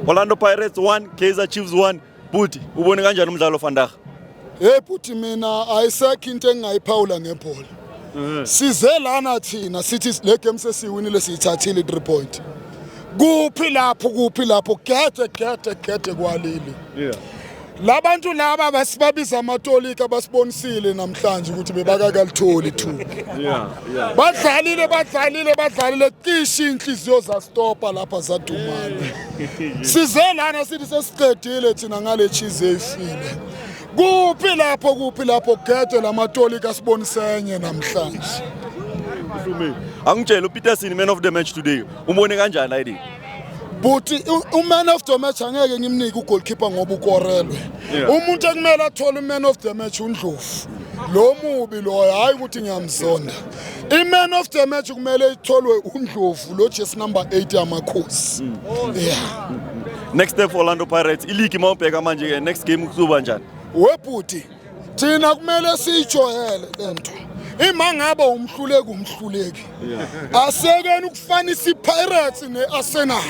Orlando Pirates 1, Kaizer Chiefs 1. Buti, ubone kanjani umdlalo vandag? Hey buti, mina ayisekho into engingayiphawula ngebhola. Size lana thina sithi le game sesiwinile, siyithathile 3 point. Kuphi lapho, kuphi lapho? Gede gede gede kwalili. Labantu laba basibabiza amatolika basibonisile namhlanje ukuthi bebakakalitholi ithuba. Badlalile, badlalile, badlalile, cishe inhliziyo zastopa lapha, zadumala. Size lana sithi sesiqedile thina ngale cheese eyifile. Kuphi lapho, kuphi lapho? Gede lamatolika sibonisenye namhlanje. Angitshela, uPeterson, man of the match today. Umbone kanjani ID? But u-man of the match angeke ngimnike ugoalkeeper ngoba ukorelwe. Umuntu ekumele athole u-man of the match uNdlovu. Lo mubi loyo, hayi ukuthi ngiyamzonda. I-man of the match kumele itholwe uNdlovu lo, jersey number 8 yamakhosi. Yeah. Next step for Orlando Pirates, iligi mawubheka manje ke, next game kuzoba njani? Webhuti, thina kumele siyijoyele lento. Ima ngabe umhluleki, umhluleki. Asekeni ukufanisa iPirates neArsenal.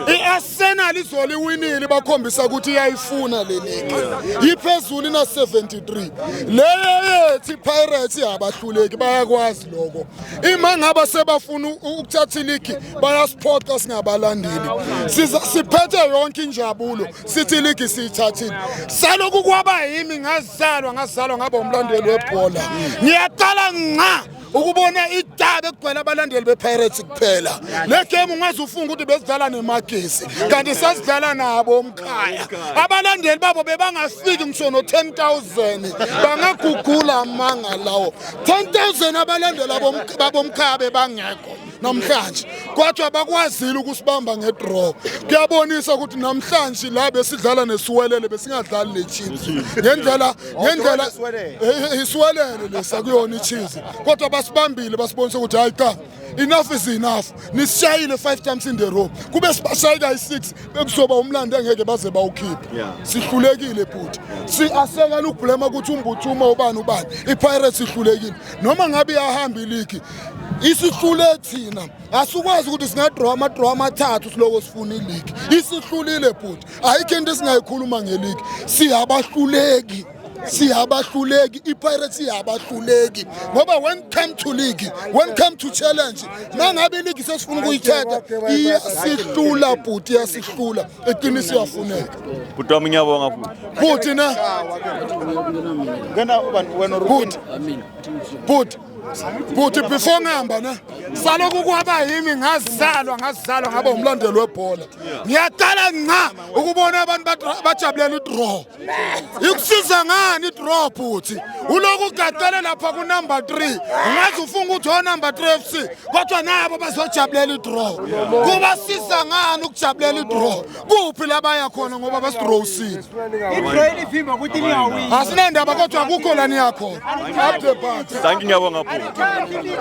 I-Arsenal izolo iwinile, bakhombisa ukuthi iyayifuna le league. Iphezulu ina 73. Leyo yethu iPirates yabahluleki, bayakwazi lokho. Ima ngaba sebafuna ukuthatha iligi, bayasiphoqa singabalandeli. Siza siphethe yonke injabulo, sithi iligi siyithathile. Saloku kwaba yimi ngazalwa, ngazalwa ngaba umlandeli webhola. Ngiyaqala nqa ukubona itabe ekugcwele abalandeli bePirates kuphela. Le game ungaze ufunga ukuthi besidlala neMagesi, kanti sasidlala nabo umkhaya. Abalandeli babo bebangafiki ngisho no-10,000. Bangagugula amanga lawo. 10,000 abalandeli babomkhaya bebangekho namhlanje, kodwa bakwazile ukusibamba ngedraw. Kuyabonisa ukuthi namhlanje la besidlala nesiwelele, besingadlali le Chiefs ngendlela isiwelele lesakuyona iChiefs, kodwa basibambile, basibonisa ukuthi hayi cha, enough is enough. Nisishayile five times in the row, kube sibashaye kayi-six bekuzoba umlando engeke baze bawukhiphe. Sihlulekile bhuti, si asekela ukublema ukuthi uMbuthuma, ubani ubani. iPirates ihlulekile. Noma ngabe iyahamba iligi, isihlule thina. Asikwazi ukuthi singadraw ama-draw amathathu siloko sifuna iligi. Isihlulile bhuti, ayikho into esingayikhuluma ngeligi. Siyabahluleki, siyabahluleki. iPirates iyabahluleki ngoba when come to league, when come to challenge, mangabe iligi sesifuna ukuyithatha, iyasihlula bhuti, iyasihlula. Iqiniso iyafuneka. Bhuti wami, ngiyabonga futhi. Bhuti ne. Ngena ubani wena? Bhuti, bhuti, bhuti, before ngihamba ne, saloku kwaba yimi ngazalwa, ngazalwa ngaba umlandeli webhola, ngiyaqala nqa ukubona abantu bajabulela idraw. Ikusiza ngani idraw bhuti? Uloku ugaqele lapha ku-number 3, ungaze ufunga ukuthi o-number 3 FC, kodwa nabo bazojabulela idraw. Kubasiza ngani ukujabulela idraw? Kuphi labaya khona ngoba basidrowsile? Idraw ilivimba ukuthi ningawini. Asinandaba, kodwa akukho la niyakhona. Up the party. Dankie, ngiyabonga bhuti.